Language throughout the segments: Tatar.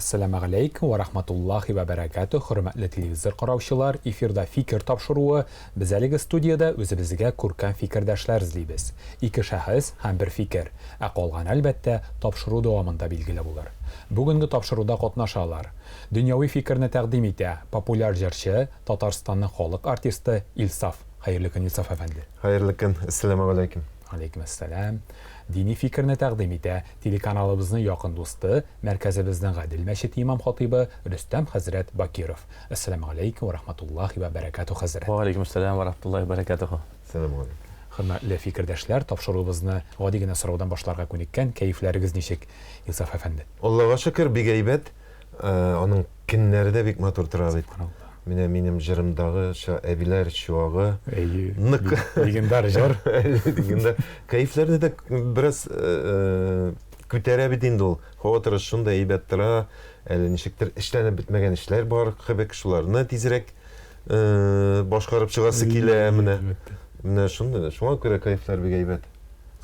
Әссәламәгаләйкүм вә рахматуллахи вә бәрәкәтүһ, хөрмәтле телевизор караучылар, эфирда Фикер тапшыруы, без әлеге студиядә үзебезгә күркәм фикердәшләр эзлибез. Ике шәхес һәм бер фикер, ә калганы, әлбәттә, тапшыру дәвамында билгеле булыр. Бүгенге тапшыруда катнашалар. Дөньяви фикерне тәкъдим итә, популяр җырчы, Татарстанның халык артисты Илсаф. Хәерле көн, Илсаф әфәнде. Хәерле көн, әссәламәгаләйкүм. Галәйкүм әссәлам. Дини фикерне тәкъдим итә, Телеканалыбызның якын дусты, мәркәзебезнең Гадел мәчете имам-хатыйбы Рөстәм хәзрәт Бакиров. Әссәламегаләйкүм вә рахматуллаһи вә бәрәкәтүһ, хәзрәт. Вә галәйкүм әссәлам вә рахматуллаһи вә бәрәкәтүһ. Сәламегаләйкүм. Хөрмәтле фикердәшләр, тапшыруыбызны гади генә сораудан башларга күнеккән, кәефләрегез ничек, Илсаф әфәнде? Аллага шөкер, бик әйбәт. Аның көннәре дә бик матур тора бит. Субханалла. Менә минем җырымдагы әбиләр чуагы. Әйе. Нык. Легендар җыр. Легендар. Кәефләрне дә бераз э, э, күтәрә бит инде ул. Һава торышы шундый әйбәт тора. Әле ничектер эшләнеп бетмәгән эшләр бар кебек, шуларны тизрәк э, башкарып чыгасы килә менә. Менә шундый, шуңа күрә кәефләр бик әйбәт.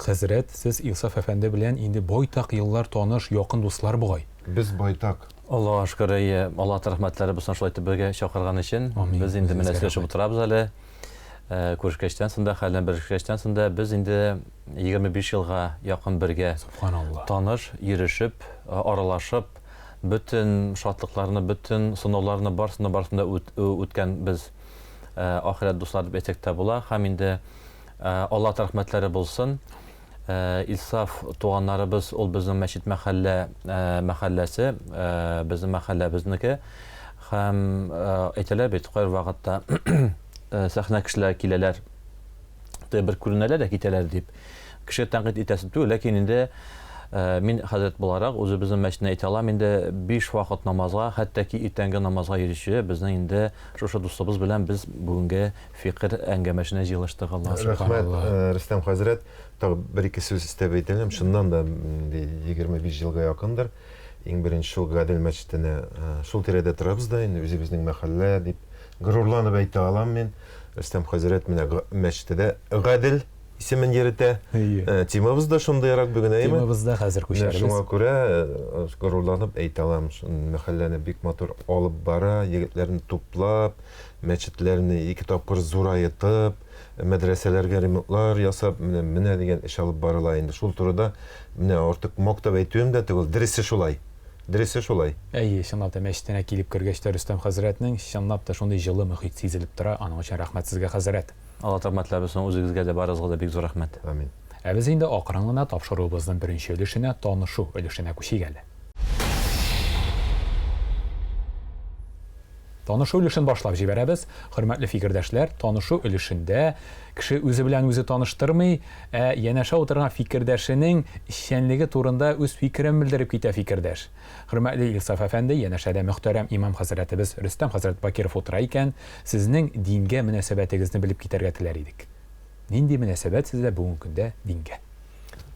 Хәзрәт, сез Илсаф әфәнде белән инде байтак еллар таныш, якын дуслар бугай. Без байтак. Аллага шөкер, әйе, Аллаһ рәхмәтләре булсын шулай итеп безгә чакырган өчен. Амин. Без инде менә Үзегезгә сөйләшеп рәхмәт. утырабыз әле. Э, Күрешкәчтән соң да, хәлдән белешкәчтән соң да без инде 25 елга якын бергә Субханалла. таныш, йөрешеп, э, аралашып, бөтен шатлыкларны, бөтен сынауларны барысын да барысын да үт- үткән без э, ахирәт дуслар дип әйтсәк тә була. Һәм инде э, Аллаһ рәхмәтләре булсын. Илсаф туганнарыбыз, ул безнең мәчет мәхәллә мәхәлләсе, безнең мәхәлләбезнеке. Һәм әйтәләр бит, кайбер вакытта сәхнә кешеләре киләләр, бер күренәләр дә китәләр дип. Кеше тәнкыйть итәсе түгел, ләкин инде мин хәзрәт буларак үзебезнең мәчетне әйтә алам, инде биш вакыт намазга, хәтта ки иртәнге намазга йөрүче безнең инде шушы дустыбыз белән без бүгенге Фикер әңгәмәшенә җыелыштык, Аллаһ. Рәхмәт, Рөстәм хәзрәт. Тагы бер-ике сүз өстәп әйтәләм. Чыннан да, инде 25 елга якындыр. Иң беренче шул Гадел мәчетенә, шул тирәдә торабыз да инде, үзебезнең мәхәллә дип горурланып әйтә алам мин. Рөстәм хәзрәт менә мәчете дә Гадел исемен йөретә. Темабыз да шундыйрак бүген, әйеме? Темабыз да хәзер күчәрбез. Шуңа күрә горурланып әйтә алам, мәхәлләне бик матур алып бара, егетләрне туплап, мәчетләрне ике тапкыр зураетып, мәдрәсәләргә ремонтлар ясап, менә менә дигән эш алып барыла инде. Шул турыда менә артык мактап әйтүем дә түгел, дөресе шулай. Дөресе шулай. Әйе, чынлап та мәчетенә килеп кергәч тә Рөстәм хәзрәтнең чынлап та шундый җылы мохит сизелеп тора, аның өчен рәхмәт сезгә, хәзрәт. Алла рәхмәтләр булсын, үзегезгә дә, барыгызга да бик зур рәхмәт. Амин. Ә без инде акрын гына тапшыруыбызның беренче өлешенә, танышу өлешенә күчик әле. Танышу өлешен башлап җибәрәбез. Хөрмәтле фикердәшләр, танышу өлешендә кеше үзе белән үзе таныштырмый, ә янәшә утырган фикердәшенең эшчәнлеге турында үз фикерен белдереп китә фикердәш. Хөрмәтле Илсаф әфәнде, янәшәдә мөхтәрәм имам хәзрәтебез Рөстәм хәзрәт Бакиров утыра икән, сезнең дингә мөнәсәбәтегезне белеп китәргә теләр идек. Нинди мөнәсәбәт сездә бүгенге көндә дингә?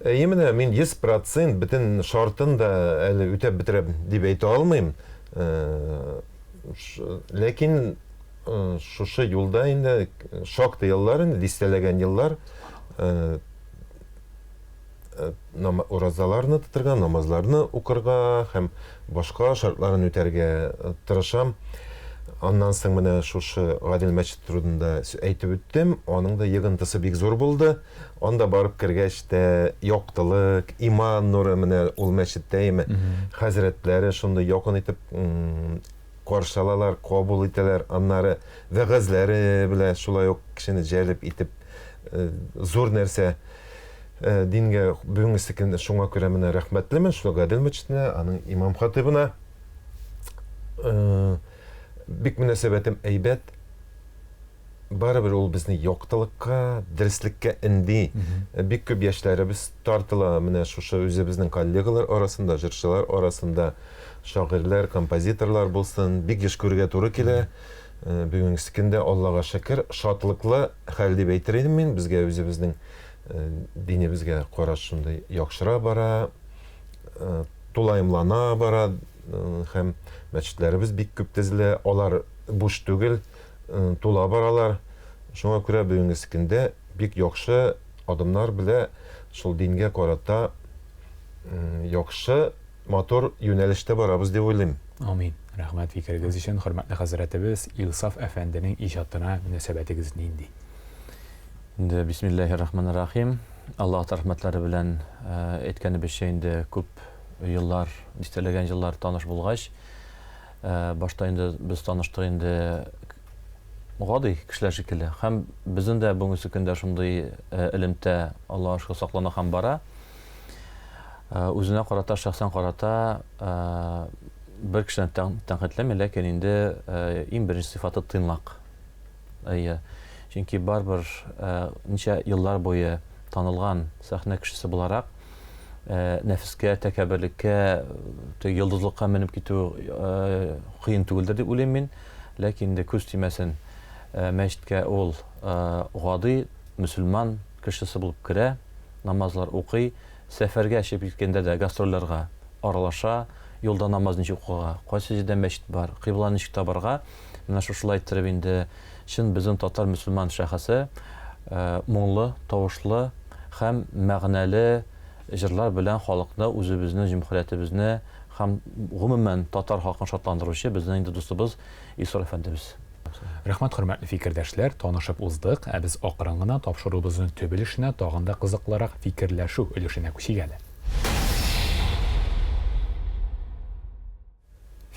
Әйе, менә мин 100 процент бөтен шартын да әле үтәп бетерәм дип әйтә алмыйм. Э, ләкин э, шушы юлда инде шактый еллар инде, дистәләгән еллар э, уразаларны тотырга, намазларны укырга һәм башка шартларын үтәргә тырышам. Аннан соң менә шушы Гадел мәчет турында әйтеп үттем. Аның да йогынтысы бик зур булды. Анда барып кергәч тә яктылык, иман нуры менә ул мәчеттә име. Хәзрәтләре шундый якын итеп каршы алалар, кабул итәләр. Аннары вәгазьләре белән шулай ук кешене җәлеп итеп э, зур нәрсә э, дингә бүгенгесе көндә шуңа күрә менә рәхмәтлемен шул Гадел мәчетенә, аның имам хатыйбына. Э, бик мөнәсәбәтем әйбәт. Барыбер ул безне яктылыкка, дөреслеккә өнди. Бик күп яшьләребез тартыла менә шушы үзебезнең коллегалар арасында, җырчылар арасында, шагыйрьләр, композиторлар булсын, бик еш күрергә туры килә. Э, бүгенге көндә Аллага шөкер, шатлыклы хәл дип әйтер идем мин. Безгә үзебезнең э, динебезгә караш шундый яхшыра бара, э, тулаемлана бара һәм мәчетләребез бик күп төзелә. Алар буш түгел. Тула баралар. Шуңа күрә бүгенгесе көндә бик яхшы адымнар белә шул дингә карата яхшы матур юнәлештә барабыз дип уйлыйм. Амин. Рәхмәт фикерегез өчен, хөрмәтле хәзрәтебез. Илсаф әфәнденең иҗатына мөнәсәбәтегез нинди? Инде бисмиллаһир рахманир рахим. Аллаһ рәхмәтләре белән әйткәнебезчә инде күп еллар, дистәләгән еллар таныш булгач, башта инде без таныштык инде гади кешеләр шикелле. Һәм безнең дә бүгенге көндә шундый элемтә Аллаһ шөкер саклана һәм бара. Үзенә карата, шәхсән карата бер кешене тәнкыйтьләми, ләкин инде иң беренче сыйфаты тыйнак. Әйе. Чөнки барыбер ничә еллар буе танылган сәхнә кешесе буларак, нәфескә, тәкәбберлеккә, йолдызлыкка менеп китү кыен түгелдер дип уйлыйм мин. Ләкин инде күз тимәсен, мәчеткә ул гади мөселман кешесе булып керә, намазлар укый, сәфәргә чыгып киткәндә дә гастрольләргә аралаша, юлда намаз ничек укырга, кайсы җирдә мәчет бар, кыйбланы ничек табарга, менә шушылай иттереп инде чын безнең татар мөселман шәхесе моңлы, тавышлы һәм мәгънәле җырлар белән халыкны, үзебезне, җөмһүриятебезне һәм гомумән татар халкын шатландыручы безнең инде дустыбыз Илсур әфәндебез. Рәхмәт, хөрмәтле фикердәшләр, танышып уздык, ә без акрын гына тапшыруыбызның төп өлешенә, тагын да кызыклырак фикерләшү өлешенә күчик әле.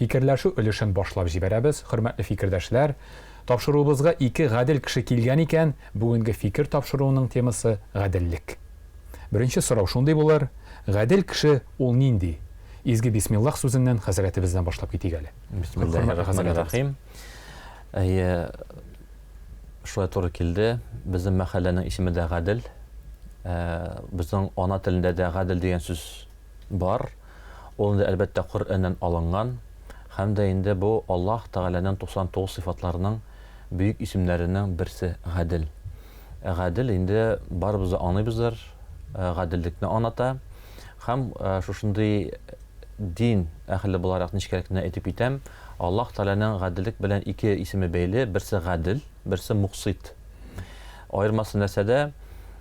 Фикерләшү өлешен башлап җибәрәбез, хөрмәтле фикердәшләр. Тапшыруыбызга ике гадел кеше килгән икән, бүгенге фикер тапшыруының темасы, гаделлек. Беренче сорау шундый булыр, гадел кеше ул нинди? Изге бисмиллаһ сүзеннән хәзрәтебездән башлап китик әле. Бисмиллаһир-рахманир-рахим. Әйе, шулай туры килде. Безнең мәхәлләнең исеме дә Гадел. Безнең ана телендә дә гадел дигән сүз бар. Ул инде, әлбәттә, Коръәннән алынган һәм дә инде бу Аллаһ Тәгаләнең 99 сыйфатларының бөек исемнәренең берсе, Гадел. Ә гадел инде барыбыз да аңлыйбыздыр, гаделлекне аңлата. Һәм шушындый дин әһеле буларак нечкәрәк кенә әйтеп китәм, Аллаһ Тәгаләнең гаделлек белән ике исеме бәйле, берсе Гадел, берсе Муксит. Аермасы нәрсәдә?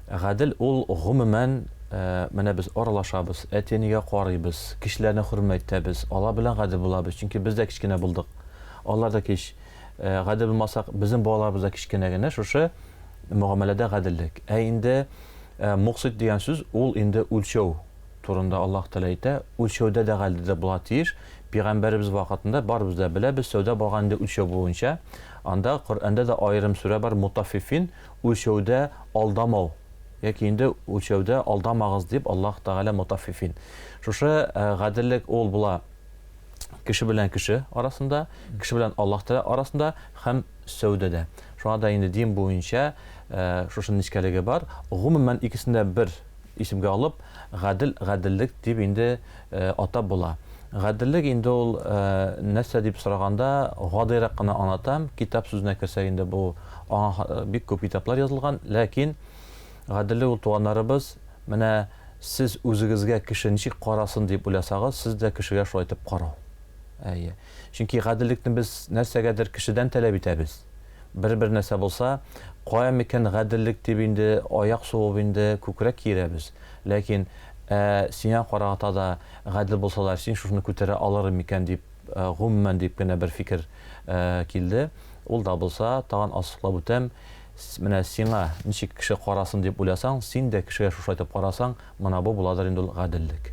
Гадел ул гомумән, менә без аралашабыз, әти-әнигә карыйбыз, кешеләрне хөрмәт итәбез, алар белән гадел булабыз, чөнки без дә кечкенә булдык, алар да кеч. Гадел булмасак, безнең балаларыбыз да кечкенә генә, шушы мөгамәләдә гаделлек. Ә инде муксит дигән сүз, ул инде үлчәү турында Аллаһ Тәгалә әйтә, үлчәүдә дә гаделлек була тиеш. Пәйгамбәребез вакытында барыбыз да беләбез, сәүдә барган инде үлчәү буенча. Анда Коръәндә дә аерым сүрә бар, Мутаффифин, үлчәүдә алдамау яки инде үлчәүдә алдамагыз дип Аллаһ Тәгалә Мутаффифин. Шушы гаделлек ул була кеше белән кеше арасында, кеше белән Аллаһ Тәгалә арасында һәм сәүдәдә. Шуңа да инде дин буенча шушы нечкәлеге бар. Гомумән икесен дә бер исемгә алып, гадел, гаделлек дип инде атап була. Гаделлек инде ул нәрсә дип сораганда, гадыйрак кына аңлатам. Китап сүзенә керсәк инде бу аңа бик күп китаплар язылган, ләкин гаделлек ул, туганнарыбыз, менә сез үзегезгә кеше ничек карасын дип уйласагыз, сез дә кешегә шулай итеп карау. Әйе. Чөнки гаделлекне без нәрсәгәдер кешедән таләп итәбез. Бер-бер нәрсә булса, кая микән гаделлек дип инде аяк сугып инде күкрәк киерәбез. Ләкин ә сиңа карата да гадел булсалар, син шушыны күтәрә алыр микән дип, гомумән дип кенә бер фикер килде. Ул да булса, тагын ассызыклап үтәм, менә сиңа ничек кеше карасын дип уйласаң, син дә кешегә шушылай итеп карасаң, менә бу буладыр инде ул гаделлек.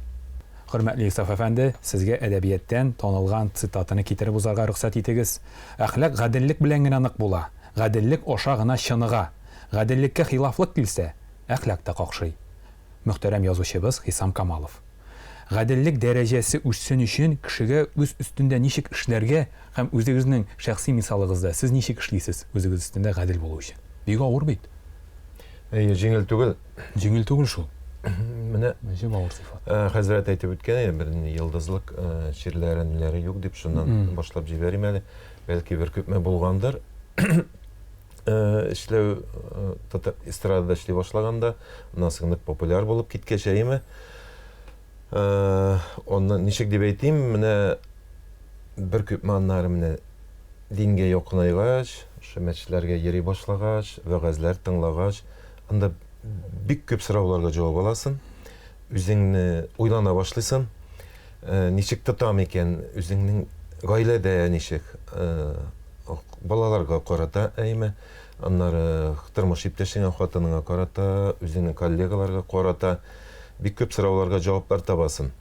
Хөрмәтле Илсаф әфәнде, сезгә әдәбияттән танылган цитатаны китереп узарга рөхсәт итегез, Әхлак гаделлек белән генә нык була, гаделлек аша гына чыныга. Гаделлеккә хилафлык килсә, әхлак та какшый. Мөхтәрәм язучыбыз Хисам Камалов. Гаделлек дәрәҗәсе үссен өчен кешегә үз өстендә ничек эшләргә һәм үзегезнең шәхси мисалыгызда сез ничек эшлисез үзегез өстендә гадел булу өчен? Бик авыр бит. Әйе, җиңел түгел. Җиңел түгел шул. Менә Гаҗәп авыр сыйфат. Э, хәзрәт әйтеп үткән иде, бер йолдызлык э, чирләре, ниләре юк дип, шуннан башлап җибәрим әле. Бәлки бер күпме булгандыр. Э, эшләү татар эстрадада эшли башлаганда, аннан соң нык популяр булып киткәч, әйеме? Аннан ничек дип әйтим, менә бер күпме аннары менә дингә якынайгач, шул мәчетләргә йөри башлагач, вәгазьләр тыңлагач, анда бик күп сорауларга җавап аласың, үзеңне уйлана башлыйсың. ничек тотам икән, үзеңнең гаиләдә ничек, балаларга карата, әйме, аннары тормыш иптәшеңә, хатыныңа карата, үзеңнең коллегаларга карата бик күп сорауларга җаваплар табасың.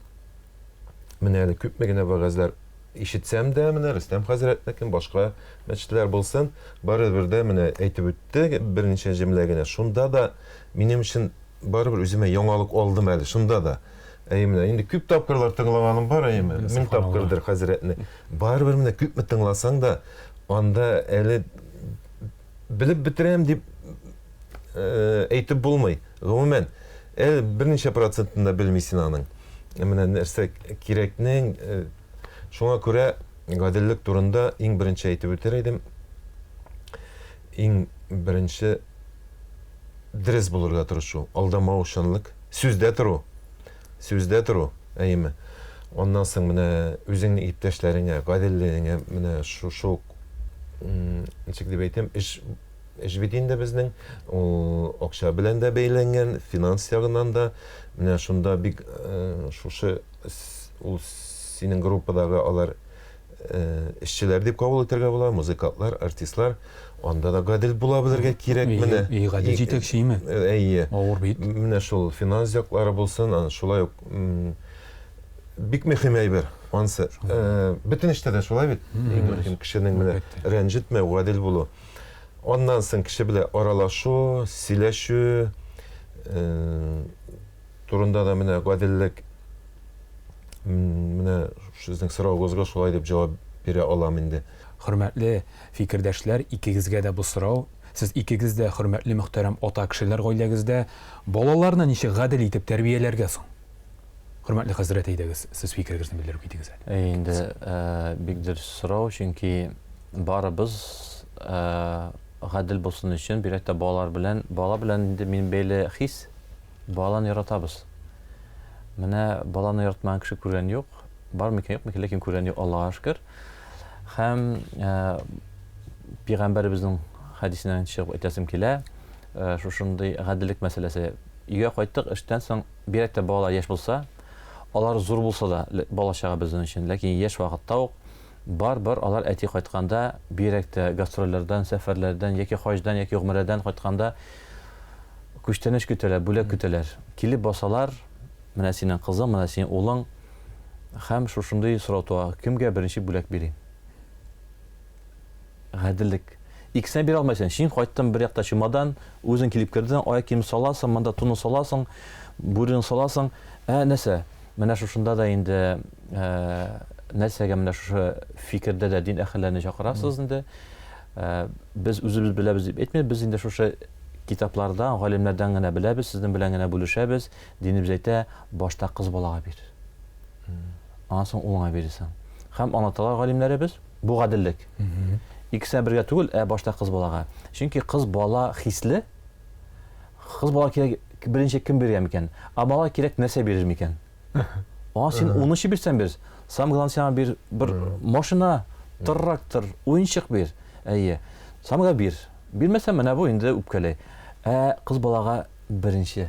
Менә әле күпме генә вәгазьләр ишетсәм дә, менә Рөстәм хәзрәтнекен, башка мәчетләр булсын, барыбер дә менә әйтеп үтте берничә җөмлә генә. Шунда да минем өчен барыбер үземә яңалык алдым әле, шунда да. Әйе, менә инде күп тапкырлар тыңлаганым бар, әйеме, мең тапкырдыр хәзрәтне. Барыбер менә күпме тыңласаң да, анда әле белеп бетерәм дип э, әйтеп булмый. Гомумән, әле берничә процентын да белмисең аның. Менә нәрсә кирәкнең, э, шуңа күрә гаделлек турында иң беренче әйтеп үтәр идем. Иң беренче дөрес булырга тырышу, алдамаучанлык, сүздә тору, сүздә тору, әйеме. Аннан соң менә үзеңнең иптәшләреңә, гаделлегеңә менә шушы ук, ничек дип әйтим, эш эш бит инде безнең, ул акча белән дә бәйләнгән, финанс ягыннан да, менә шунда бик э, шушы ул синең группадагы алар эшчеләр дип кабул итәргә була, музыкантлар, артистлар. Анда да гадел була белергә кирәк менә. И, гадел җитәкчеме? Әйе. Авыр бит. Менә шул финанс яклары булсын, аны шулай ук бик мөһим әйбер. Ансы бөтен эштә дә шулай бит. Иң мөһим кешенең менә рәнҗетмәү, гадел булу. Аннан соң кеше белән аралашу, сөйләшү турында да менә гаделлек Менә сезнең соравыгызга шулай дип җавап бирә алам инде. Хөрмәтле фикердәшләр, икегезгә дә бу сорау. Сез икегез дә хөрмәтле мөхтәрәм ата кешеләр гаиләгездә. Балаларны ничек гадел итеп тәрбияләргә соң? Хөрмәтле хәзрәт, әйдәгез, сез фикерегезне белдереп китегез әле. Әйе, инде бик дөрес сорау, чөнки барыбыз гадел булсын өчен, бигрәк тә балалар белән, бала белән инде мин бәйле хис, Баланы яратабыз. Менә баланы яратмаган кеше күргән юк. Бар микән, юк микән, ләкин күргән юк, Аллага шөкер. Һәм э, пәйгамбәребезнең хәдисеннән чыгып әйтәсем килә, э, шушындый гаделлек мәсьәләсе. Өйгә кайттык, эштән соң, бигрәк тә балалар яшь булса, алар зур булса да, бала чага безнең өчен, ләкин яшь вакытта ук бар-бар алар әти кайтканда, бигрәк тә гастрольләрдән, сәфәрләрдән яки хаҗдан яки гомрәдән кайтканда Күчтәнәч көтәләр, бүләк көтәләр. Килеп басалар, менә синең кызың, менә синең улың. Һәм шушындый сорау туа, кемгә беренче бүләк бирим? Гаделлек. Икесенә бирә алмайсың. Син кайттың бер якта чемодан, үзең килеп кердең, аяк киемен саласың, монда туны саласың, бүрен саласың. Ә нәрсә? Менә шушында да инде нәрсәгә менә шушы фикердә дә дин әһелләрен чакырасыз инде. Без үзебез беләбез дип әйтмибез, без инде шушы китаплардан, галимнәрдән генә беләбез, сезнең белән генә бүлешәбез. Динебез әйтә, башта кыз балага бир. Аннан соң улыңа бирерсең. Һәм аңлаталар галимнәребез, бу гаделлек. Икесенә бергә түгел, ә башта кыз балага. Чөнки кыз бала хисле, кыз бала кирәк беренче кем биргән микән? Ә бала кирәк нәрсә бирер микән? Аңа син унынчы бирсәң бир. Самое главное сиңа бир бер машина, трактор, уенчык бир. Әйе. Самое главное бир. Бирмәсәң, менә бу инде үпкәләй. Ә кыз балага беренче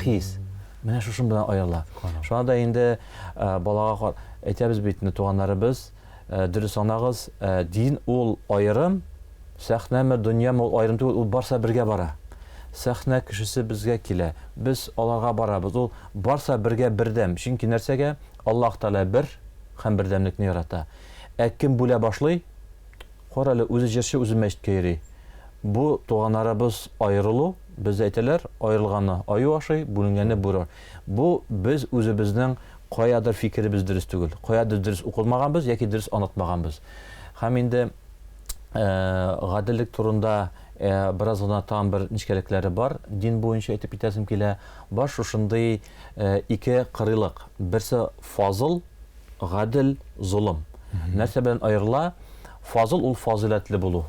хис. Менә шушын белән аерыла. Шуңа да инде балага әйтәбез бит, туганнарыбыз, дөрес аңлагыз, дин ул аерым, Сәхнәме, дөньямы ул аерым түгел, ул барса бергә бара. Сәхнә кешесе безгә килә, без аларга барабыз. Ул барса бергә бердәм. Чөнки нәрсәгә? Аллаһ Тәгалә бер һәм бердәмлекне ярата. Ә кем бүлә башлый? Кара әле, үзе җырчы, үзе мәчеткә йөри. Бу туганнарыбыз аерылу, бездә әйтәләр, аерылганны аю ашый, бүленгәнне бүре. Бу без үзебезнең каядыр фикеребез дөрес түгел, каядыр дөрес укылмаганбыз яки дөрес аңлатмаганбыз. Һәм инде гаделлек турында бераз гына тагын бер нечкәлекләре бар. Дин буенча әйтеп китәсем килә. Бар шушындый ике кырыйлык. Берсе фазыл, гадел, золым. Нәрсә белән аерыла? Фазыл ул фазыйләтле булу.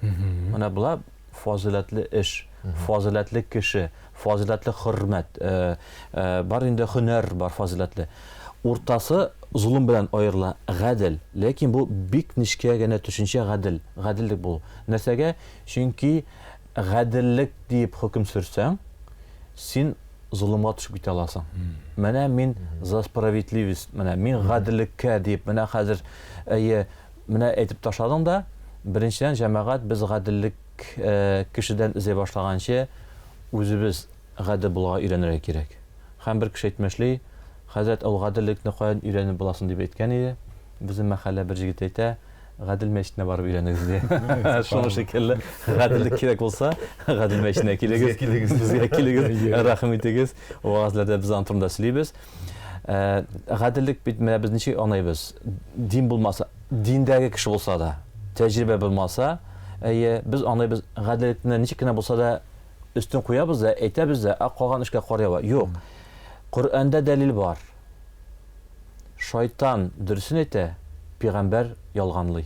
Менә була фазыйләтле эш, фазыйләтле кеше, фазыйләтле хөрмәт, э, э, бар инде һөнәр бар фазыйләтле. Уртасы золым белән аерыла, гадел. Ләкин бу бик нечкә генә төшенчә гадел, гаделлек булу. Нәрсәгә? Чөнки гаделлек диеп хөкем сөрсәң, син золымга төшеп китә аласың. Менә мин за справедливость, менә мин гаделлеккә дип, менә хәзер әйе, менә әйтеп ташладың да, беренчедән, җәмәгать, без гаделлек э, кешедән эзли башлаганчы, үзебез гадел булырга өйрәнергә кирәк. Һәм бер кеше әйтмешли, хәзрәт, ул гаделлекне каян өйрәнеп буласын дип әйткән иде. Безнең мәхәллә бер җегет әйтә, Гадел мәчетенә барып өйрәнегез, ди. Шуның шикелле, гаделлек кирәк булса, Гадел мәчетенә килегез. Безгә килегез. Безгә килегез, рәхим итегез. Вәгазьләрдә без аның турында сөйлибез. Э, гаделлек бит менә без ничек аңлыйбыз? Дин булмаса, диндәге кеше булса да, тәҗрибә булмаса, әйе, без аңлыйбыз, гаделлекне ничек кенә булса да өстен куябыз да, әйтәбез дә, ә калган эшкә кар ява. Юк. Коръәндә дәлил бар. Шайтан дөресен әйтә, пигамбәр ялганлый.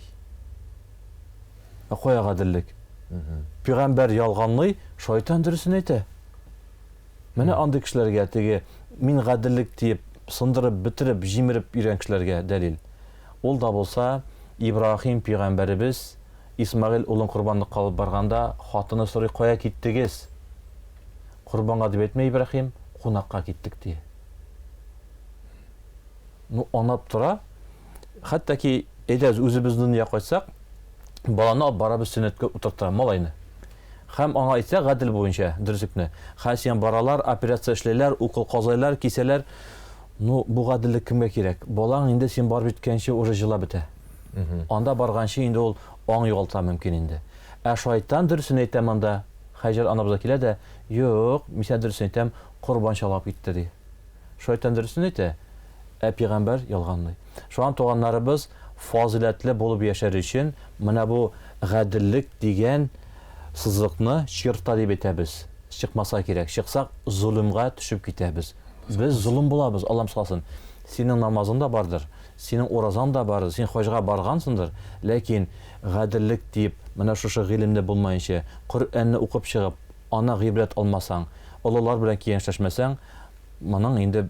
Ә кая гаделлек? Пигамбәр ялганлый, шайтан дөресен әйтә. Менә андый кешеләргә теге мин гаделлек диеп сындырып, бетереп, җимереп йөргән кешеләргә дәлил. Ул да булса Ибраһим пигамбәребез Исмагыйль улын корбанлыкка алып барганда, хатыны сорый, кая киттегез? Корбанга дип әйтмә, Ибраһим, кунакка киттек, ди. Ну, анап тора. Хәтта ки, әйдә, үзебезнең дөнья кайтсак, баланы алып барабыз сөннәткә утырта, малайны. Һәм аңа әйтсә, гадел буенча, дөреслекне. Хәл сиңа баралар, операция эшләйләр, укол казайлар, кисәләр. Ну, бу гаделлек кемгә кирәк? Балаң инде син барып җиткәнче уже җылап бетә. Анда барганчы инде ул аң югалта мөмкин инде. Ә шайтан дөресен әйтә монда. Хаҗәр анабызга килә дә, юк, мин сиңа дөресен әйтәм, корбан чалап китте, ди. Шайтан дөресен әйтә, ә пигамбәр ялганлый. Шуңа туганнарыбыз фазыйләтле булып яшәр өчен менә бу гаделлек дигән сызыкны черта дип әйтәбез. Чыкмаса кирәк. Чыксак, золымга төшеп китәбез. Без золым булабыз, Аллам сакласын. Синең намазың да бардыр, синең уразаң да бардыр, син хаҗга баргансыңдыр, ләкин гаделлек диеп, менә шушы гыйлемне булмаенча, Коръәнне укып чыгып, ана гыйбрәт алмасаң, олылар белән киңәшләшмәсәң, моның инде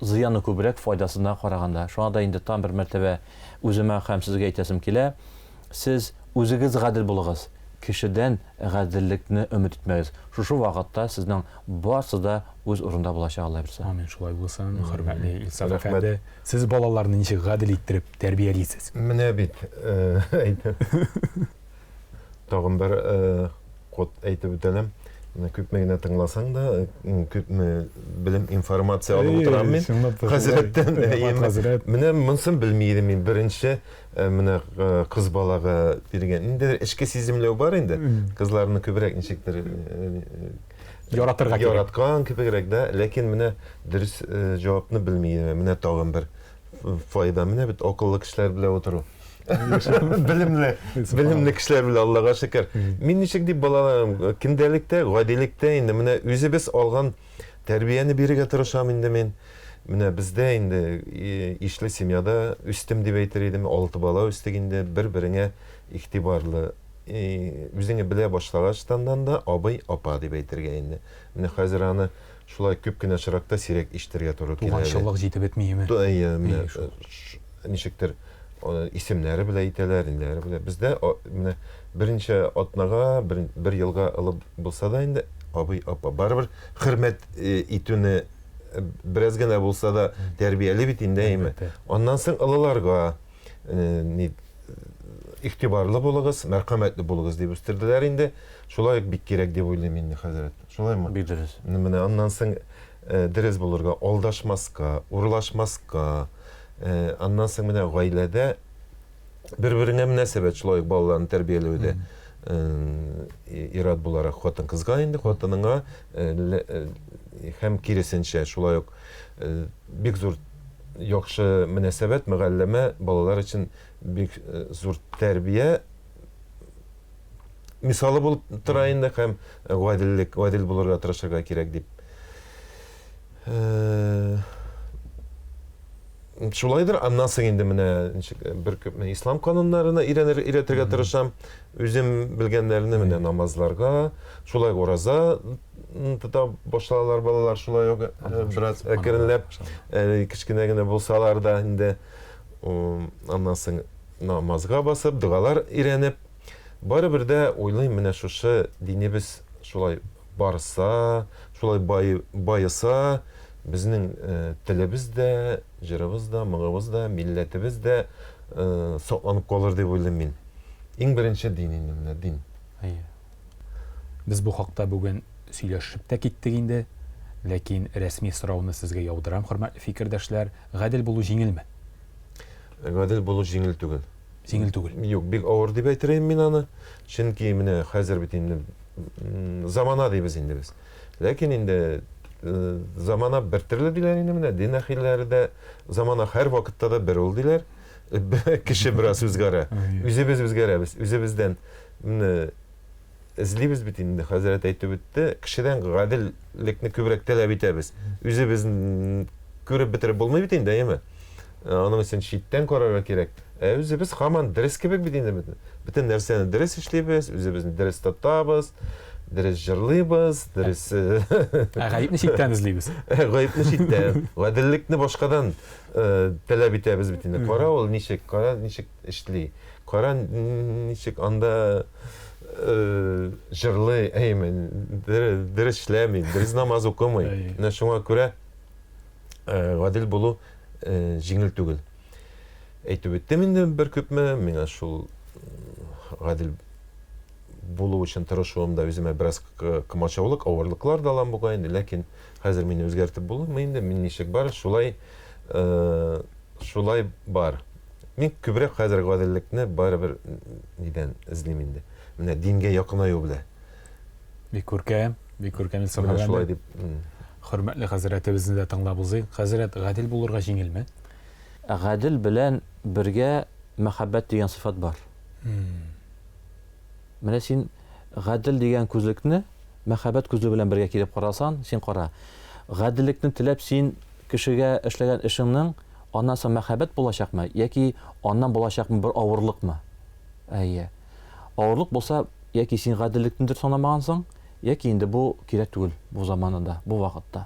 зыяны күбрәк файдасына караганда. Шуңа да инде тагын бер мәртәбә үземә һәм сезгә әйтәсем килә, сез үзегез гадел булыгыз, кешедән гаделлекне өмет итмәгез. Шушы вакытта сезнең барсы да үз урында булачак, Алла бирсә. Амин, шулай булсын, хөрмәтле Илсаф әфәнде. Сез балаларны ничек гадел иттереп тәрбиялисез? Менә бит, әйтәм. Тагын бер код әйтеп үтәлем. Менә күпме генә тыңласаң да, күпме белем, информация алып утырам мин. Хәзрәттән. Менә монысын белми идем мин. Беренче менә кыз балага биргән. Инде эчке сиземләү бар инде. Кызларны күбрәк ничектер яратырга кирәк. Яраткан кебегрәк дә, ләкин менә дөрес җавапны белми идем. Менә тагын бер файда. Менә бит акыллы кешеләр белән утыру. Белемле, белемле кешеләр белән Аллага шөкер. Мин ничек дип балаларым, көндәлектә, гадилектә инде менә үзебез алган тәрбияне бирергә тырышам инде мин. Менә бездә инде ишле семьяда үстем дип әйтер идем. Алты бала үстек инде, бер-береңә игътибарлы. Үзеңне белә башлагачтаннан да абый, апа дип әйтергә инде. Менә хәзер аны шулай күп кенә очракта сирәк ишетергә туры килә. Туганчылык җитеп бетмиме? Әйе, менә ничектер исемнәре белән әйтәләр, ниләре белән. Бездә менә берничә атнага, бер, бер елга алып булса да инде абый, апа барыбер хөрмәт э, итүне э, бераз генә булса да тәрбияли бит инде, әйме. Аннан соң олыларга э, ни игътибарлы булыгыз, мәрхәмәтле булыгыз дип үстерделәр инде. Шулай ук бик кирәк дип уйлыйм инде, хәзрәт. Шулаймы? Бик дөрес. Менә аннан соң дөрес булырга, алдашмаска, урлашмаска, Аннан соң менә гаиләдә бер-береңә мөнәсәбәт шулай ук балаларны тәрбияләүдә ир-ат буларак хатын-кызга инде хатыныңа һәм киресенчә шулай ук бик зур яхшы мөнәсәбәт мөгалләмә балалар өчен бик зур тәрбия мисалы булып тора инде һәм гаделлек гадел булырга тырышырга кирәк дип Шулайдыр, аннан соң инде менә ничек бер күпме ислам кануннарына өйрәнер, өйрәтергә тырышам. Үзем белгәннәрне менә намазларга, шулай ураза тота башлалар балалар шулай ук бераз әкренләп, кечкенә генә булсалар да инде аннан соң намазга басып, догалар өйрәнеп, барыбер дә уйлыйм, менә шушы динебез шулай. барса, шулай бай, баеса, безнең телебез дә, җырыбыз да, моңыбыз да, милләтебез дә сакланып калыр дип уйлыйм мин. Иң беренче дин инде менә дин. Әйе. Без бу хакта бүген сөйләшеп тә киттек инде. Ләкин рәсми сорауны сезгә яудырам, хөрмәтле фикердәшләр, гадел булу җиңелме? Гадел булу җиңел түгел. Җиңел түгел. Юк, бик авыр дип әйтер идем мин аны. Чөнки менә хәзер бит инде замана дибез инде без. Ләкин инде э, замана бер төрле диләр инде менә, дин әһелләре дә замана һәр вакытта да бер ул диләр. Кеше бераз үзгәрә. Үзебез үзгәрәбез, үзебездән менә эзлибез бит инде, хәзрәт әйтеп үтте, кешедән гаделлекне күбрәк таләп итәбез. Үзебез күреп бетереп булмый бит инде, әйеме? Аның өчен читтән карарга кирәк. Ә үзебез һаман дөрес кебек бит инде бөтен. Бөтен нәрсәне дөрес эшлибез, үзебезне дөрес тотабыз, дөрес җырлыйбыз, дөрес Ә гаепне читтән эзлибез. Гаепне читтән, гаделлекне башкадан таләп итәбез бит инде. Кара ул ничек, кара ничек эшли, кара ничек анда җырлый, әйме, дөрес эшләми, дөрес намаз укымый. Менә шуңа күрә гадел булу җиңел түгел. Әйтеп үттем инде бер күпме, миңа шул гадел булу өчен тырышуым да үземә бераз комачаулык, авырлыклар да алам бугай инде, ләкин хәзер мине үзгәртеп булмый инде, мин ничек бар, шулай шулай бар. Мин күбрәк хәзер гаделлекне барыбер нидән эзлим инде. Менә дингә якынаю белән. Бик күркәм, бик күркәм Илсур Менә шулай дип. Хөрмәтле хәзрәтебезне дә тыңлап узыйк. Хәзрәт, гадел булырга җиңелме? Гадел белән бергә мәхәббәт дигән сыйфат бар. Менә син гадел дигән күзлекне мәхәббәт күзлеге белән бергә килеп карасан, син кара. Гаделлекне теләп син кешегә эшләгән эшеңнең аннан соң мәхәббәт булачакмы яки аннан булачакмы бер авырлыкмы? Әйе. Авырлык булса, яки син гаделлекне дөрес аңламагансың, яки инде бу кирәк түгел бу заманада, бу вакытта.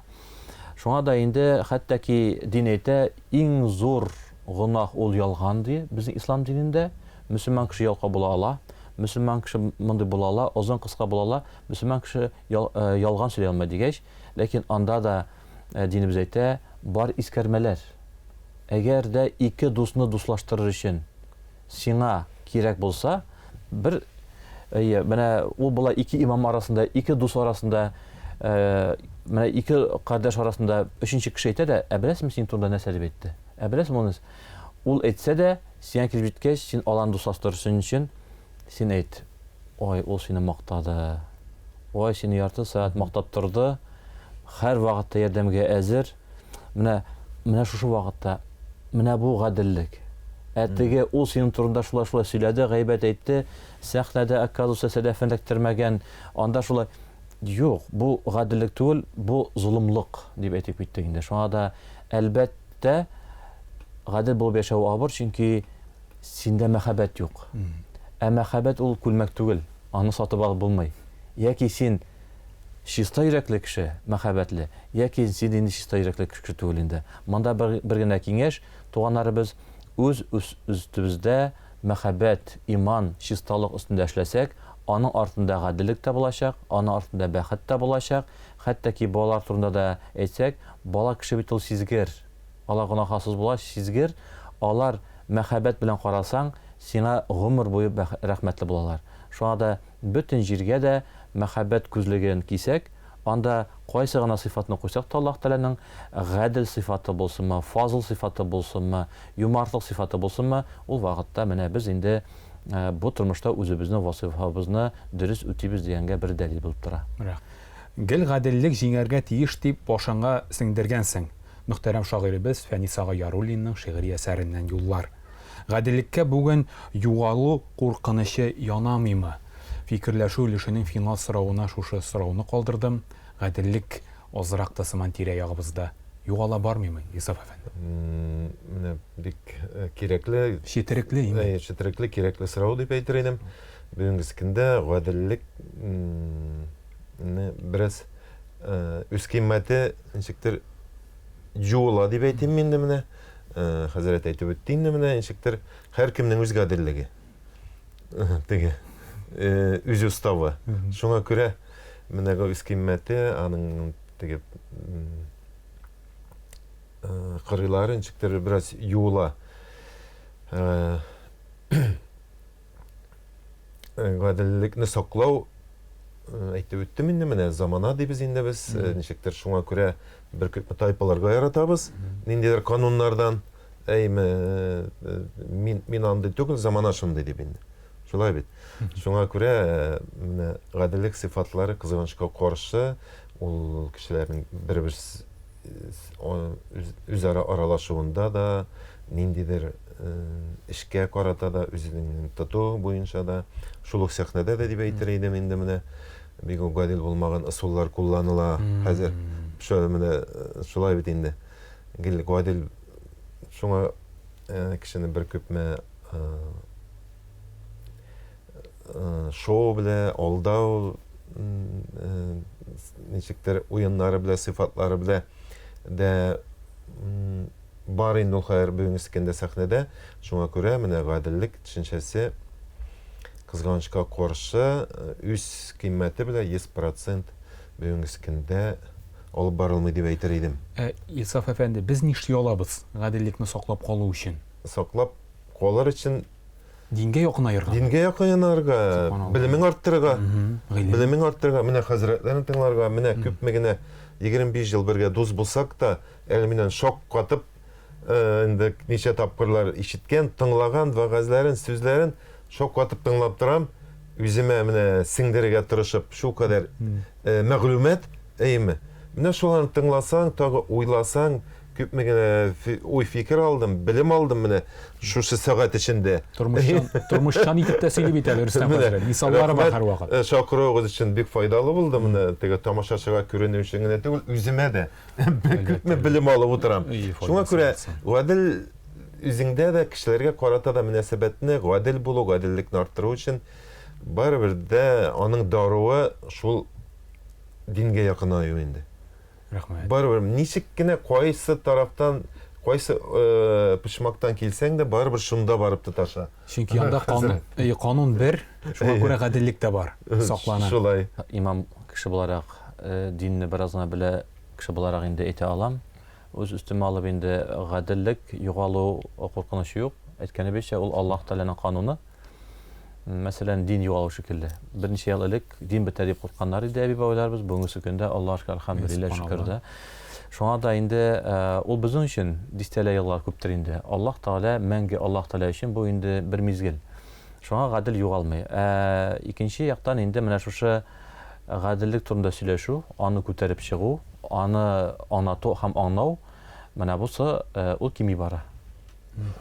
Шуңа да инде хәтта ки дин әйтә, иң зур гөнаһ ул ялган ди безнең ислам динендә. Мөселман кеше ялкау була ала, мөселман кеше мондый була ала, озын кыска була ала, мөселман кеше э, ялган сөйли алмый дигәч, ләкин анда да э, динебез әйтә, бар искәрмәләр. Әгәр дә ике дусны дуслаштырыр өчен сиңа кирәк булса, бер әйе, менә ул була ике имам арасында, ике дус арасында, э, менә ике кардәш арасында өченче кеше әйтә дә, ә беләсеңме синең турында нәрсә дип әйтте? Ә беләсеңме ул Ул әйтсә дә, сиңа килеп җиткәч, син аларны дуслаштырсын өчен, син әйт, ой, ул сине мактады. Ой, сине ярты сәгать мактап торды. Һәр вакытта ярдәмгә әзер. Менә, менә шушы вакытта, менә бу гаделлек. Ә теге ул синең турында шулай-шулай сөйләде, гайбәт әйтте, сәхнәдә, оказывается, сәдәфен эләктермәгән, анда шулай. Юк, бу гаделлек түгел, бу золымлык, дип әйтеп киттек инде. Шуңа да, әлбәттә, гадел булып яшәү авыр, чөнки синдә мәхәббәт юк. Ә мәхәббәт ул күлмәк түгел, аны сатып алып булмый. Яки син чиста йөрәкле кеше, мәхәббәтле, яки син инде чиста йөрәкле кеше түгел инде. Монда бер, бер генә киңәш, туганнарыбыз, үз өстебездә мәхәббәт, иман, чисталык өстендә эшләсәк, аның артында гаделлек тә булачак, аның артында бәхет тә булачак. Хәтта ки балалар турында да әйтсәк, бала кеше бит ул сизгер. Алар гөнаһасыз була, сизгер. Алар мәхәббәт белән карасаң, сиңа гомер буе рәхмәтле булалар. Шуңа да бөтен җиргә дә мәхәббәт күзлеген кисәк, анда кайсы гына сыйфатны куйсак та Аллаһ Тәгаләнең гадел сыйфаты булсынмы, фазыл сыйфаты булсынмы, юмартлык сыйфаты булсынмы, ул вакытта менә без инде бу тормышта үзебезнең вазыйфабызны дөрес үтибез дигәнгә бер дәлил булып тора. Гел гаделлек җиңәргә тиеш дип башыңа сеңдергәнсең. Мөхтәрәм шагыйребез Фәнис ага Яруллинның шигъри әсәреннән юллар. Гаделлеккә бүген югалу куркынычы янамыймы? Фикерләшү өлешенең финал соравына шушы сорауны калдырдым, гаделлек азрак та сыман тирә-ягыбызда югала бармыймы, Йосыф әфәнде? Менә бик кирәкле. Четерекле инде. Әйе, четерекле, кирәкле сорау дип әйтер идем. Бүгенге көндә гаделлек бераз үзкыйммәте ничектер юыла дип әйтим инде менә. Хәзрәт әйтеп үтте инде менә ничектер һәркемнең үз гаделлеге. Теге үз уставы. Шуңа күрә Менә үзкыйммәте, аның теге кырыйлары ничектер бераз юыла. Гаделлекне саклау әйтеп үттем инде, менә замана дибез инде без, ничектер шуңа күрә бер күпме тайпаларга яратабыз, ниндидер кануннардан, әйме, мин, мин андый түгел, замана шундый дип инде. Шулай бит. Шуңа күрә менә гаделлек сыйфатлары кызганычка каршы ул кешеләрнең бер-берсе үзара аралашуында да, ниндидер эшкә карата да, үзенең тоту буенча да, шул ук сәхнәдә дә дип әйтер идем инде менә бик үк гадел булмаган ысуллар кулланыла хәзер. Шулай менә шулай бит инде. Гел гадел шуңа кешене бер күпме шоу белә, алдау ничектер уеннары белә, сыйфатлары белә дә бар инде ул хәер бүгенге көндә сәхнәдә. Шуңа күрә менә гаделлек төшенчәсе кызганычка каршы үз кыйммәте белән 100% бүгенге көндә алып барылмый дип әйтер идем. Ә, Илсаф әфәнде, без нишли алабыз гаделлекне саклап калу өчен? Саклап калыр өчен Дингә якынаерга. Дингә якынаерга, белемең арттырырга. Белемең арттырырга, менә хәзрәтләрне тыңларга, менә күпме генә 25 ел бергә дус булсак та, әле миннән шаккатып, инде ничә тапкырлар ишеткән, тыңлаган вәгазьләрен, сүзләрен шаккатып тыңлап торам. Үземә менә сеңдерергә тырышып, шулкадәр мәгълүмат, әйеме? Менә шуларны тыңласаң, тагы уйласаң, Күпме генә уй-фикер алдым, белем алдым менә шушы сәгать эчендә. Тормышчан, тормышчан итеп тә сөйли бит әле Рөстәм хәзрәт. Мисаллары бар һәрвакыт. Э, чакыруыгыз өчен бик файдалы булды менә теге тамашачыга күренү өчен генә түгел, үземә дә күпме белем алып утырам. Шуңа күрә гадел үзеңдә дә кешеләргә карата да мөнәсәбәтне гадел булу, гаделлекне арттыру өчен барыбер дә аның даруы шул дингә якынаю инде. Рәхмәт. Барыбер ничек кенә кайсы тарафтан, кайсы э, почмактан килсәң дә, барыбер шунда барып тоташа. Чөнки анда канун, э, канун бер, шуңа күрә гаделлек тә бар, саклана. Шулай. Имам кеше буларак, э, динне бераз гына белә кеше буларак инде әйтә алам. Үз өстемә алып инде гаделлек югалу куркынычы юк. Әйткәнебезчә, ул Аллаһ Тәгаләнең кануны. Мәсәлән, дин югалу шикелле. Берничә ел элек дин бетә дип куркканнар иде әби-бабайларыбыз. Бүгенге көндә Аллаһка шөкер, әлхәмдүлилләһ, шөкер дә. Шуңа да инде э, ул безнең өчен дистәлә еллар күптер инде. Аллаһ Тәгалә мәңге Аллаһ Тәгалә өчен бу инде бер мизгел. Шуңа гадел югалмый. Ә икенче яктан инде менә шушы гаделлек турында сөйләшү, аны күтәреп чыгу, аны аңлату һәм аңлау, менә бусы э, ул кими бара.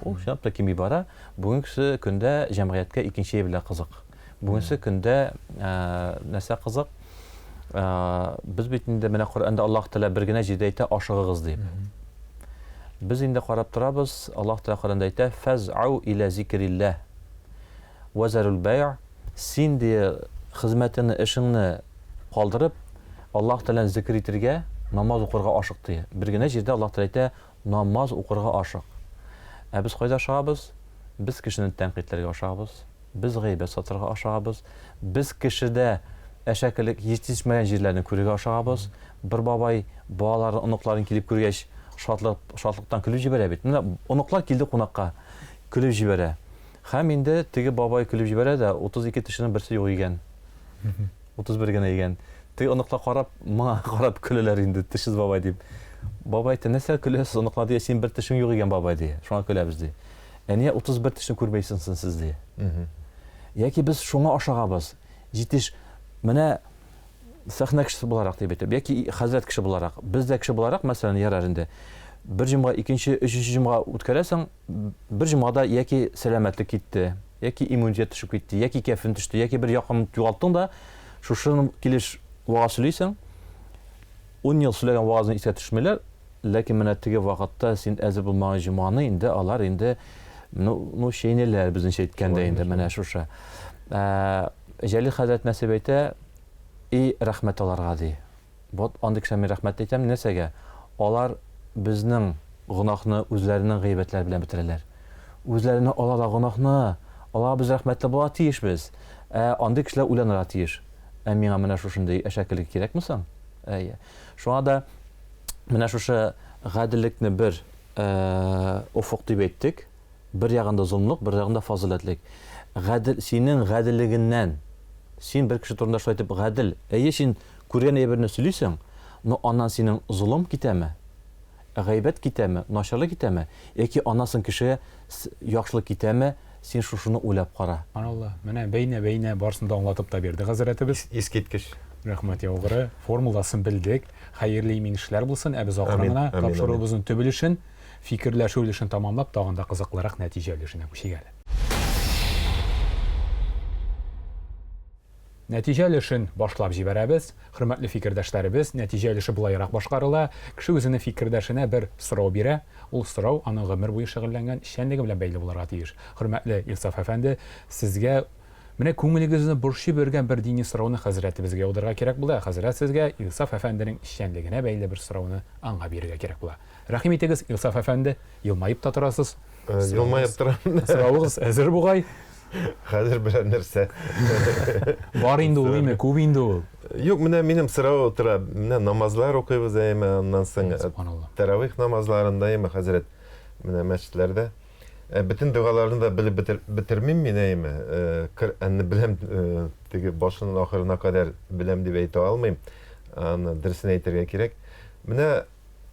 Ул чынлап та кими бара. Бүгенге көндә җәмгыятькә икенче әйберләр кызык. Бүгенге көндә нәрсә кызык? Без бит инде менә Коръәндә Аллаһ Тәгалә бер генә җирдә әйтә, ашыгыгыз дип. Без инде карап торабыз, Аллаһ Тәгалә Коръәндә әйтә, фәзау иля зикрилләһ вәзәрул бәй', син ди хезмәтеңне, эшеңне калдырып, Аллаһ Тәгаләне зикр итергә, намаз укырга ашык ди. Бер генә җирдә Аллаһ Тәгалә әйтә, Намаз укырга ашык. Ә без кайда ашыгабыз? Без кешене тәнкыйтьләргә ашыгабыз. Без гайбәт сатырга ашыгабыз. Без кешедә әшәкелек җитешмәгән җирләрне күрергә ашыгабыз. Бер бабай балаларын, оныкларын килеп күргәч, шатлык, шатлыктан көлеп җибәрә бит. Менә оныклар килде кунакка, көлеп җибәрә. Һәм инде теге бабай көлеп җибәрә дә, 32 тешенең берсе юк икән. 31 генә икән. Теге оныклар карап, моңа карап көләләр инде, тешсез бабай дип. Бабай әйтә, нәрсә көләсез, оныклар ди, син бер тешең юк икән, бабай ди. Шуңа көләбез ди. Ә нигә 31 тешне күрмәйсең соң сез ди. Яки без шуңа ашыгабыз. Җитеш, менә сәхнә кешесе буларак дип әйтәм, яки хәзрәт кеше буларак, без дә кеше буларак, мәсәлән, ярар инде. Бер җомга, икенче, өченче җомга үткәрәсең, бер җомгада яки сәламәтлек китте, яки иммунитет төшеп китте, яки кәфен төште, яки бер якын югалттың да, шушы килеш вагаз сөйлисең, ун ел сөйләгән вагазны искә төшмиләр, ләкин менә теге вакытта син әзер булмаган җомганы инде алар инде, ну, ну чәйниләр, безнеңчә әйткәндә инде, менә шушы. Ә, Җәлил хәзрәт нәрсә әйтә? И рәхмәт аларга, ди. Вот андый кешеләргә мин рәхмәт әйтәм. Нәрсәгә? Алар безнең гөнаһны үзләренең гыйбәтләре белән бетерәләр. Үзләренә алалар гөнаһны. Аларга без рәхмәтле була тиешбез. Ә андый кешеләр уйланырга тиеш. Ә миңа менә шушындый әшәкелек кирәкме соң? Әйе. Шуңа да менә шушы гаделлекне бер офык дип әйттек. Бер ягында золымлык, бер ягында фазыйләтлек. Гадел, синең гаделлегеннән, син бер кеше турында шулай итеп гадел, әйе, син күргән әйберне сөйлисең, но аннан синең золым китәме? Гайбәт китәме, начарлык китәме, яки аннан соң кешегә яхшылык китәме, син шушыны уйлап кара. Алла, менә бәйнә-бәйнә барысын да аңлатып та бирде хәзрәтебез. Искиткеч. Рәхмәт яугыры. Формуласын белдек. Хәерле имин эшләр булсын. Ә без акрын гына тапшыруыбызның төп өлешен, фикерләшү өлешен тамамлап, тагын да кызыклырак нәтиҗә өлешенә күчик әле. Нәтиҗә өлешен башлап җибәрәбез. Хөрмәтле фикердәшләребез, нәтиҗә өлеше болайрак башкарыла. Кеше үзенең фикердәшенә бер сорау бирә. Ул сорау аның гомер буе шөгыльләнгән эшчәнлеге белән бәйле булырга тиеш. Хөрмәтле Илсаф әфәнде, сезгә менә күңелегезне борчып йөргән бер дини сорауны хәзрәтебезгә яудырырга кирәк булды, ә хәзрәт сезгә Илсаф әфәнденең эшчәнлегенә бәйле бер сорауны аңа бирергә кирәк була. Рәхим итегез, Илсаф әфәнде, елмаеп та торасыз. Елмаеп торам. Соравыгыз әзер бугай. Хәзер берәр нәрсә. Бар инде ул, име, күп инде ул. Юк, менә минем сорау тора. Менә намазлар укыйбыз, әйме, аннан соң тәравих намазларында, әйме, хәзрәт, менә мәчетләрдә. Бөтен догаларны да белеп бетермим мин, әйме. Коръәнне беләм, теге башыннан ахырына кадәр беләм дип әйтә алмыйм. Аны дөресен әйтергә кирәк. Менә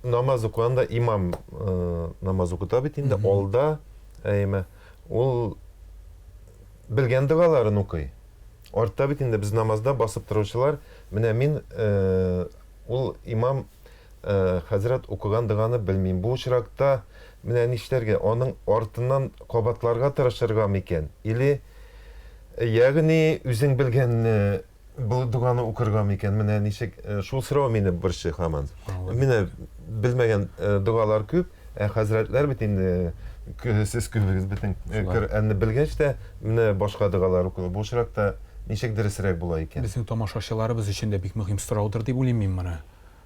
намаз укыганда имам намаз укыта бит инде, алда, әйме. Ул белгән догаларын укый. Артта бит инде без намазда басып торучылар, менә мин ул имам хәзрәт укыган доганы белмим. Бу очракта менә нишләргә? Аның артыннан кабатларга тырышырга микән? Или ягъни үзең белгәнне Бу доганы укырга микән? Менә ничек э, шул сорау мине борчый һаман. Менә белмәгән э, догалар күп, ә хәзрәтләр бит инде сез күбегез бөтен э, Коръәнне белгәч тә, менә башка догалар укыла. Бу очракта ничек дөресрәк була икән? Безнең тамашачыларыбыз өчен дә бик мөһим сораудыр дип уйлыйм мин моны.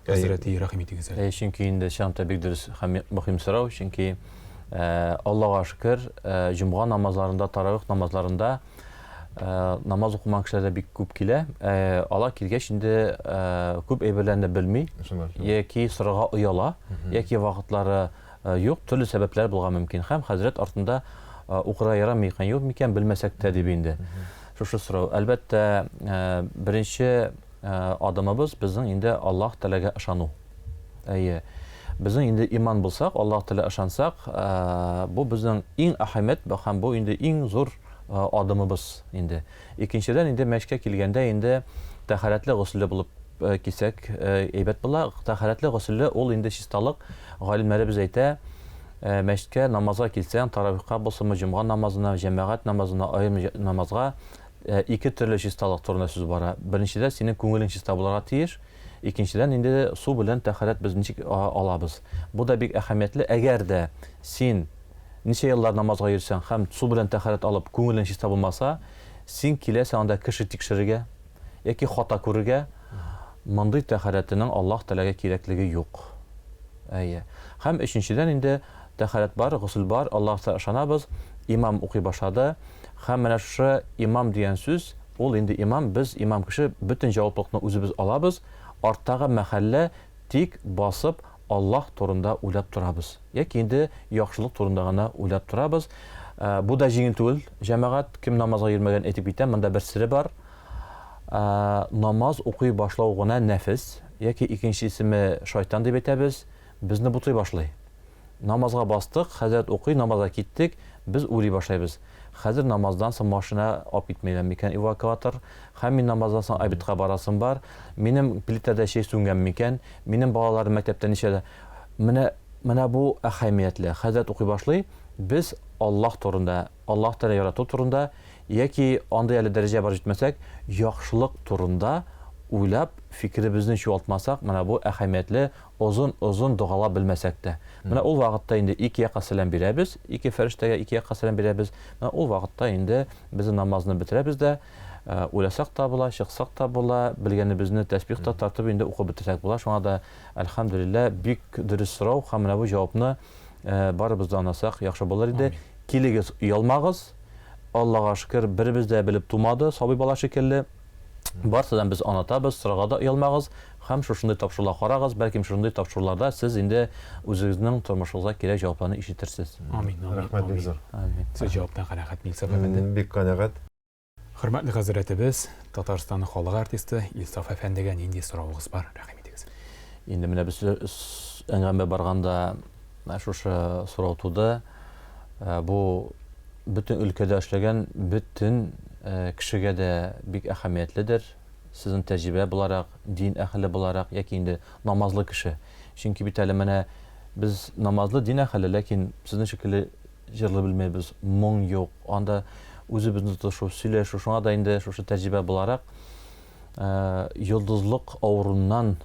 Хәзрәти, рәхим итегез әле. Чөнки инде чынлап та бик дөрес һәм мөһим сорау, чөнки Аллага шөкер, җомга намазларында, таравих намазларында намаз укымаган кешеләр дә бик күп килә. Алар килгәч инде күп әйберләрне белми, яки сорарга ояла, яки вакытлары юк, төрле сәбәпләр булырга мөмкин. Һәм хәзрәт артында укырга ярамый икән, юк микән, белмәсәк тә дип инде. Шушы сорау. Әлбәттә, беренче Адымыбыз безнең инде Аллаһ Тәгаләгә ышану. Әйе. Безнең инде иман булсак, Аллаһ Тәгалә ышансак, бу безнең иң әһәмият һәм бу инде иң зур адымыбыз инде. Икенчедән инде мәчкә килгәндә инде тәһарәтле, госелле булып килсәк, әйбәт була. Тәһарәтле, госелле ул инде чисталык. Галимнәребез әйтә, мәчеткә намазга килсәң, таравихка булсынмы, җомга намазына, җәмәгать намазына, аерым намазга, Ике төрле чисталык турында сүз бара. Беренчедә, синең күңелең чиста булырга тиеш. Икенчедән, инде су белән тәһарәт без ничек алабыз. Бу да бик әһәмиятле. Әгәр дә син ничә еллар намазга йөрсәң һәм су белән тәһарәт алып, күңелең чиста булмаса, син киләсең анда кеше тикшерергә яки хата күрергә, мондый тәһарәтенең Аллаһ Тәгаләгә кирәклеге юк. Әйе. Һәм өченчедән инде тәһарәт бар, госел бар, Аллаһ Тәгаләгә ышанабыз, имам укый башлады. Һәм менә шушы имам дигән сүз, ул инде имам, без имам кеше, бөтен җаваплылыкны үзебез алабыз, арттагы мәхәллә тик басып Аллаһ турында уйлап торабыз. Яки инде яхшылык турында гына уйлап торабыз. Бу да җиңел түгел, җәмәгать, кем намазга йөрмәгән әйтеп китәм, монда бер сере бар. Намаз укый башлау гына нәфес, яки икенче исеме шайтан дип әйтәбез, безне бутый башлый. Намазга бастык, хәзрәт укый, намазга киттек, без уйлый башлайбыз. Хәзер намаздан соң машина алып китмиләр микән, эвакуатор? Һәм мин намаздан соң обедка барасым бар. Минем плитәдә чәй сүнгән микән? Минем балаларым мәктәптә ничәдә? Менә, менә бу әһәмиятле. Хәзрәт укый башлый, без Аллаһ турында, Аллаһ Тәгалә ярату турында яки андый әле дәрәҗәгә барып җитмәсәк, яхшылык турында уйлап, фикеребезне чуалтмасак, менә бу әһәмиятле озын-озын догалар белмәсәк тә. Менә ул вакытта инде ике якка сәлам бирәбез, ике фәрештәгә ике якка сәлам бирәбез. Менә ул вакытта инде без намазны бетерәбез дә, уйласак та була, чыксак та була, белгәнебезне тәсбих та тартып инде укып бетерсәк була. Шуңа да, әлхәмдүлилләһ, бик дөрес сорау һәм менә бу җавапны барыбыз да аңласак, яхшы булыр иде. Килегез, оялмагыз. Аллага шөкер, беребез дә белеп тумады, сабый бала шикелле. Барсыдан без аңлатабыз, сорарга да оялмагыз һәм шушындый тапшырулар карагыз, бәлкем шушындый тапшыруларда сез инде үзегезнең тормышыгызга кирәк җавапларны ишетерсез. Амин, амин, Рәхмәт бик зур. Амин. Сез җаваптан канәгатьме, Илсаф әфәнде? Бик канәгать. Хөрмәтле хәзрәтебез, Татарстанның халык артисты Илсаф әфәндегә нинди соравыгыз бар, рәхим итегез. Инде менә без әңгәмә барганда шушы сорау туды. Бу бөтен өлкәдә эшләгән бөтен кешегә дә бик әһәмиятледер. Сезнең тәҗрибә буларак, дин әһеле буларак яки инде намазлы кеше. Чөнки бит әле менә без намазлы дин әһеле, ләкин сезнең шикелле җырлый белмәйбез, моң юк, анда үзебезне тотышу, сөйләшү, шуңа да инде шушы тәҗрибә буларак, йолдызлык авыруыннан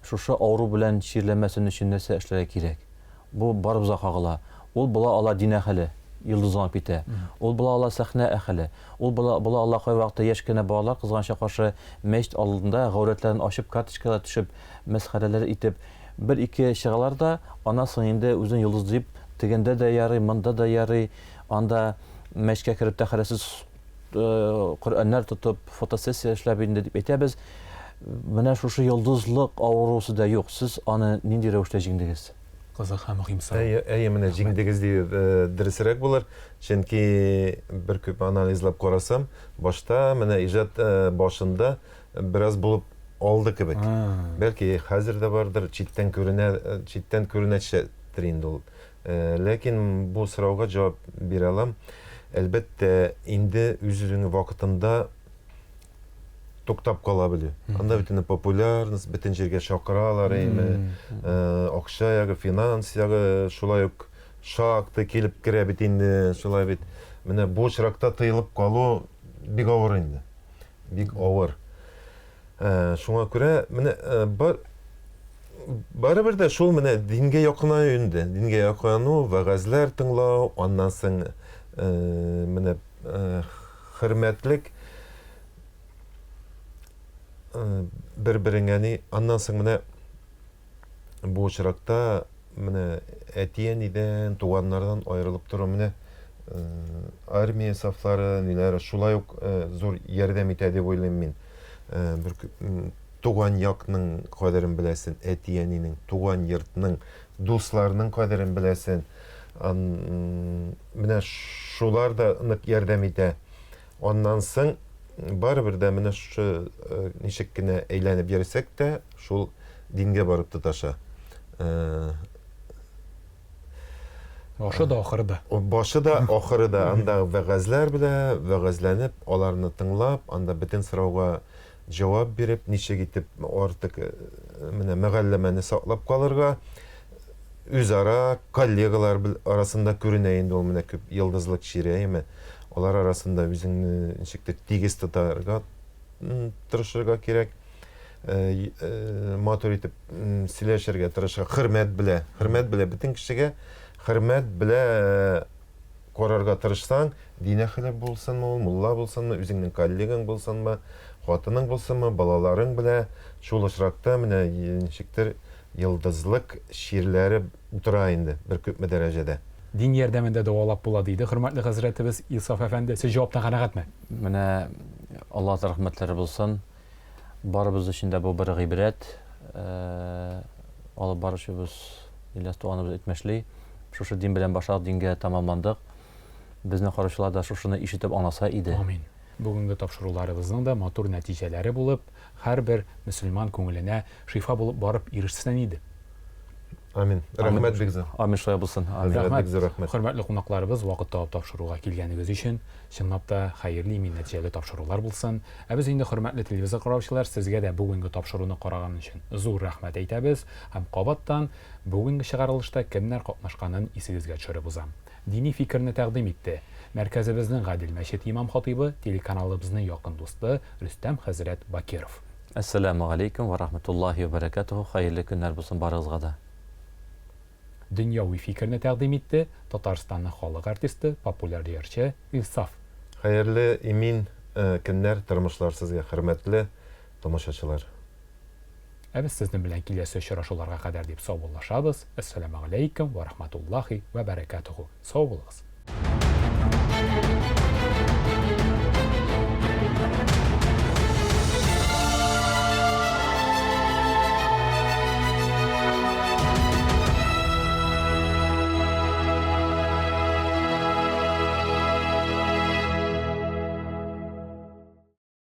шушы авыру белән чирләмәсен өчен нәрсә эшләргә кирәк? Бу барыбызга кагыла. Ул була ала дин әһеле, йолдызланып китә. Ул була ала сәхнә әһеле. Ул була, була ала кайвакытта яшь кенә балалар кызганычка каршы мәчет алдында гаурәтләрен ачып карточкага төшеп, мәсхәрәләр итеп, бер-ике чыгалар да, аннан соң инде үзен йолдыз дип, тегендә дә ярый, монда да ярый, анда мәчеткә кереп тәһарәтсез Коръәннәр тотып, фотосессия эшләп инде дип әйтәбез. Менә шушы йолдызлык авыруы сездә юк. Сез аны нинди рәвештә җиңдегез? Кызык һәм мөһим сорау. Әйе, әйе, менә җиңдегез дию дөресрәк булыр. Чөнки бер күп анализлап карасам, башта менә иҗат башында бераз булып алды кебек. Бәлки хәзер дә бардыр, читтән күренә, читтән күренәчәктер инде ул. Ләкин бу сорауга җавап бирә алам. Әлбәттә, инде үз-үзеңне вакытында туктап кала белү. Анда бит инде популярность, бөтен җиргә чакыралар, әйме, акча ягы, финанс ягы шулай ук шактый килеп керә бит инде, шулай бит. Менә бу очракта тыелып калу бик авыр инде. Бик авыр. Шуңа күрә менә бар барыбер дә шул менә дингә якынаю инде. Дингә якыну, вәгазьләр тыңлау, аннан соң менә хөрмәтлек бер-береңә ни, аннан соң менә бу очракта менә әти-әнидән, туганнардан аерылып тору менә армия сафлары, ниләр шулай ук зур ярдәм итә дип уйлыйм мин. Бер туган якның кадерен беләсен, әти-әнинең, туган йортның, дусларның кадерен беләсен. Менә шулар да нык ярдәм итә. Аннан соң барыбер дә менә шушы ничек кенә әйләнеп йөрсәк тә, шул дингә барып тоташа. Башы да, ахыры да. Башы да, ахыры да. Анда вәгазьләр белә, вәгазьләнеп, аларны тыңлап, анда бөтен сорауга җавап биреп, ничек итеп артык менә мөгалләмәне саклап калырга, үзара коллегалар арасында күренә инде ул менә күп йолдызлык чире, әйеме? Алар арасында үзеңне ничектер тигез тотарга тырышырга кирәк. Матур итеп сөйләшергә тырышырга, хөрмәт белә, хөрмәт белә бөтен кешегә хөрмәт белә карарга тырышсаң, дин әһеле булсынмы ул, мулла булсынмы, үзеңнең коллегаң булсынмы, хатының булсынмы, балаларың белә, шул очракта менә ничектер йолдызлык чирләре утыра инде бер күпме дәрәҗәдә. Дин ярдәмендә дәвалап була, диде хөрмәтле хәзрәтебез Илсаф әфәнде. Сез җаваптан канәгатьме? Менә Аллаһ рәхмәтләре булсын. Барыбыз өчен дә бу бер гыйбрәт. Алып баручыбыз Ильяс туганыбыз әйтмешли, шушы дин белән башладык, дингә тәмамландык. Безне караучылар да шушыны ишетеп аңласа иде. Амин. Бүгенге тапшыруларыбызның да матур нәтиҗәләре булып, һәрбер мөселман күңеленә шифа булып барып ирешсен иде. Амин. Рәхмәт бик зур. Амин, шулай булсын. Амин. Рәхмәт, бик зур рәхмәт. Хөрмәтле кунакларыбыз, вакыт табып тапшыруга килгәнегез өчен, чынлап та, хәерле, имин, нәтиҗәле тапшырулар булсын. Ә без инде, хөрмәтле телевизор караучылар, сезгә дә бүгенге тапшыруны караган өчен зур рәхмәт әйтәбез һәм кабаттан бүгенге чыгарылышта кемнәр катнашканын исегезгә төшереп узам. Дини фикерне тәкъдим итте Мәркәзебезнең Гадел мәчете имам-хатыйбы, телеканалыбызның якын дусты Рөстәм хәзрәт Бакиров. Әссәләмү галәйкүм вә рахмәтуллаһи вә бәрәкәтүһү, хәерле көннәр булсын барыгызга да. Дөньяви фикерне тәкъдим итте Татарстанның халык артисты, популяр җырчы Илсаф. Хәерле, имин көннәр, тормышлар сезгә, хөрмәтле тамашачылар. Ә без сезнең белән киләсе очрашуларга кадәр дип саубуллашабыз. Әссәләмәгаләйкүм вә рахмәтуллаһи вә бәрәкәтүһү. Сау булыгыз.